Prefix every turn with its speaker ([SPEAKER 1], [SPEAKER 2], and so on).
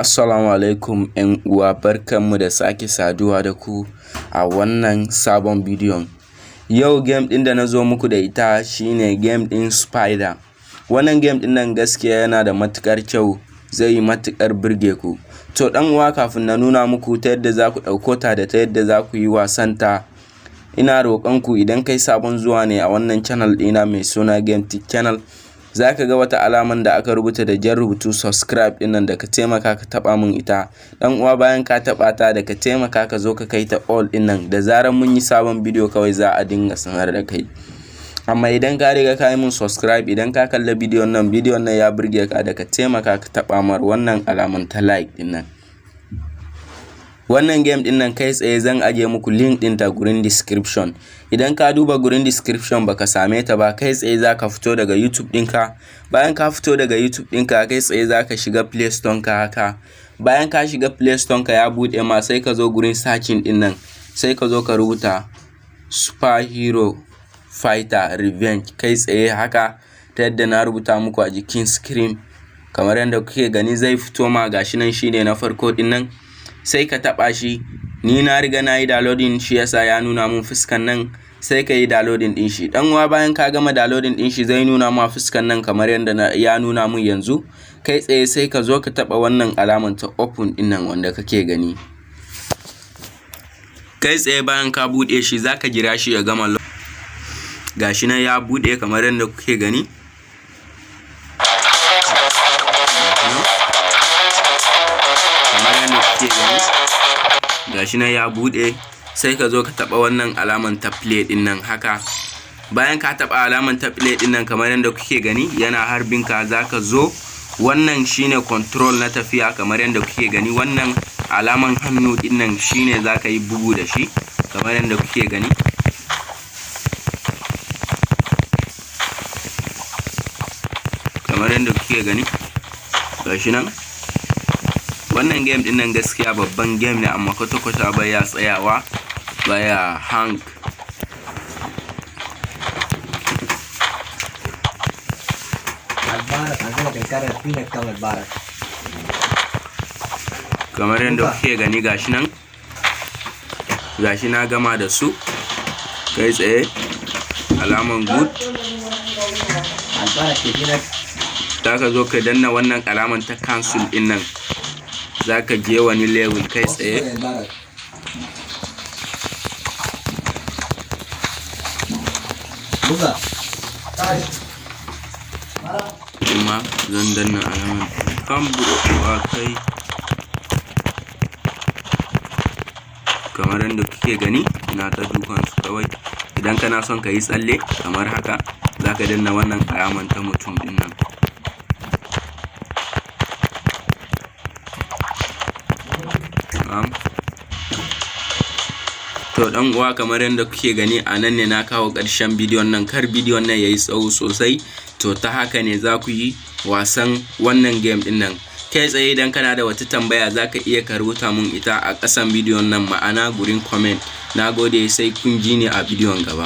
[SPEAKER 1] Assalamu alaikum ‘yan uwa, barkanmu da sake saduwa da ku a wannan sabon bidiyon. Yau game ɗin da na zo muku da ita shine game ɗin Spider. Wannan game ɗin nan gaskiya yana da matuƙar kyau, zai yi matuƙar burge ku. To ɗan uwa, kafin na nuna muku ta yadda za ku ɗauko ta da ta yadda za ku yi wasan ta, ina roƙon ku, idan kai sabon zuwa ne a wannan channel ɗina mai suna Game Tech Channel, za ka ga wata alaman da aka rubuta da jan rubutu "subscribe" ɗin nan, da ka taimaka ka taɓa min ita, ɗan uwa. Bayan ka taɓa ta, da ka taimaka ka zo ka kai ta all ɗin nan, da zarar mun yi sabon bidiyo kawai za a dinga sanar da kai. Amma idan ka riga ka yi min subscribe, idan ka kalla bidiyon nan, bidiyon nan ya burge ka, da ka taimaka ka taɓa mar wannan alaman ta like ɗin nan. Wannan game din nan, kai tsaye zan aje muku link din ta gurin description. Idan ka duba gurin description baka same ta ba, kai tsaye zaka fito daga YouTube ɗinka. Bayan ka fito daga YouTube ɗinka, kai tsaye zaka shiga Play Store ka haka. Bayan ka shiga Play Store ka, ya buɗe ma, sai ka zo gurin searching ɗin nan, sai ka zo ka rubuta Super Hero Fighter Revenge kai tsaye haka, ta yadda na rubuta muku a jikin screen. Kamar yadda kuke gani, zai fito ma, gashi nan, shine na farko ɗin nan, sai ka taɓa shi. Ni na riga na yi downloading, shi yasa ya nuna mun fuskan nan. Sai ka yi downloading din shi, dan uwa. Bayan ka gama downloading din shi, zai nuna ma fuskan nan kamar yadda ya nuna mun yanzu. Kai tsaye sai ka zo ka taɓa wannan alaman ta open din nan wanda kake gani. Kai tsaye bayan ka buɗe shi, zaka jira shi ya gama. Gashi nan ya buɗe kamar yadda kuke gani. Kamar yadda kuke gani, gashi nan ya buɗe. Sai ka zo ka taɓa wannan alaman ta play ɗin nan haka. Bayan ka taɓa alaman ta play ɗin nan, kamar yadda kuke gani, yana harbin ka. Zaka zo, wannan shine control na tafiya. Kamar yadda kuke gani, wannan alaman hannu ɗin nan shine zaka yi bugu da shi, kamar yadda kuke gani. Kamar yadda kuke gani, gashi nan. Wannan game din nan gaskiya babban game ne, amma kwata-kwata baya tsayawa, baya hang. Kamar yadda kuke gani, gashi nan, gashi na gama da su. Kai tsaye alaman good, za ka zo ka danna wannan alaman ta cancel din nan, za ka je wani level kai tsaye. Kuma zan danna alaman kan buɗewa kai. Kamar yadda kuke gani, ina ta dukan su kawai. Idan kana son ka yi tsalle kamar haka, za ka danna wannan alaman ta mutum din nan. Na'am. To dan uwa, kamar yadda kuke gani, a nan ne na kawo ƙarshen bidiyon nan. Kar bidiyon nan yayi tsawo sosai. To ta haka ne za ku yi wasan wannan game din nan. Kai tsaye idan kana da wata tambaya, za ka iya ka rubuta mun ita a ƙasan bidiyon nan, ma'ana gurin comment. Na gode, sai kun ji ni a bidiyon gaba.